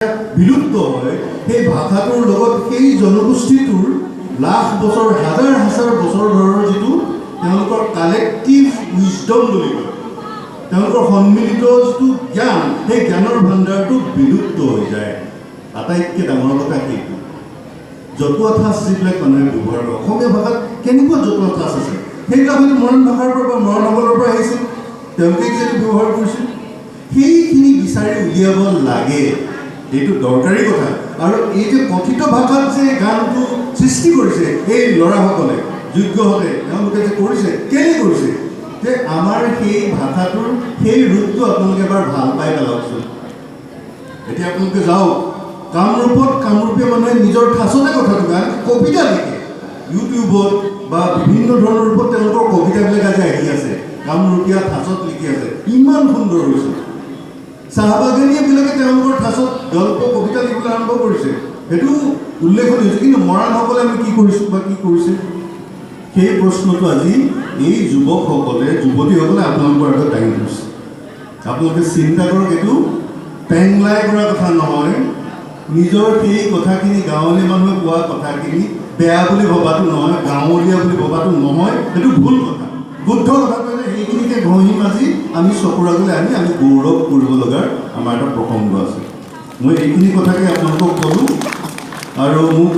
বিলুপ্ত হয়, সেই ভাষাটোৰ লগত সেই জনগোষ্ঠীটোৰ লাখ বছৰ, হাজাৰ হাজাৰ বছৰ ধৰৰ যিটো তেওঁলোকৰ কালেক্টিভ উইজডম বুলি কয়, তেওঁলোকৰ সন্মিলিত যিটো জ্ঞান, সেই জ্ঞানৰ ভাণ্ডাৰটো বিলুপ্ত হৈ যায়। আটাইতকৈ ডাঙৰ কথা সেইটো। জতুৱা ঠাঁচ যিবিলাক মানুহে ব্যৱহাৰ কৰে, অসমীয়া ভাষাত কেনেকুৱা জতুৱা ঠাঁচ আছে, সেইবিলাক হয়তো মৰাণ ভাষাৰ পৰা বা মৰাণসকলৰ পৰা আহিছিল, তেওঁলোকে কিজানি ব্যৱহাৰ কৰিছিল। সেইখিনি বিচাৰি উলিয়াব লাগে, এইটো দৰকাৰী কথা। আৰু এই যে কথিত ভাষাত যে গানটো সৃষ্টি কৰিছে এই ল'ৰাসকলে, যোগ্যহঁতে, তেওঁলোকে যে কৰিছে, কেলৈ কৰিছে যে আমাৰ সেই ভাষাটোৰ সেই ৰূপটো আপোনালোকে এবাৰ ভাল পাই পেলাওকচোন। এতিয়া আপোনালোকে যাওক কামৰূপত, কামৰূপীয়া মানুহে নিজৰ ঠাঁচতে কথাটো কয়, আনকি কবিতা লিখে। ইউটিউবত বা বিভিন্ন ধৰণৰ ৰূপত তেওঁলোকৰ কবিতাবিলাক আজি আহি আছে, কামৰূপীয়া ঠাঁচত লিখি আছে, ইমান সুন্দৰ হৈছে। চাহ বাগানীয়াবিলাকে তেওঁলোকৰ ঠাঁচত গল্প, কবিতা লিখিবলৈ আৰম্ভ কৰিছে, সেইটো উল্লেখনীয় হৈছে। কিন্তু মৰাণসকলে আমি কি কৰিছোঁ বা কি কৰিছে, সেই প্ৰশ্নটো আজি এই যুৱকসকলে, যুৱতীসকলে আপোনালোকৰ আগত দাঙি ধৰিছে। আপোনালোকে চিন্তা কৰক, এইটো পেংলাই কৰা কথা নহয়। নিজৰ সেই কথাখিনি, গাঁৱলীয়া মানুহে কোৱা কথাখিনি বেয়া বুলি ভবাটো নহয়, গাঁৱলীয়া বুলি ভবাটো নহয়, সেইটো ভুল কথা। শুদ্ধ কথাটো যে সেইখিনিকে ঘঁহি মাজি আমি চকুৰ আগলৈ আনি আমি গৌৰৱ কৰিব লগাৰ আমাৰ এটা প্ৰসংগ আছে। মই এইখিনি কথাকে আপোনালোকক ক'লোঁ আৰু মোক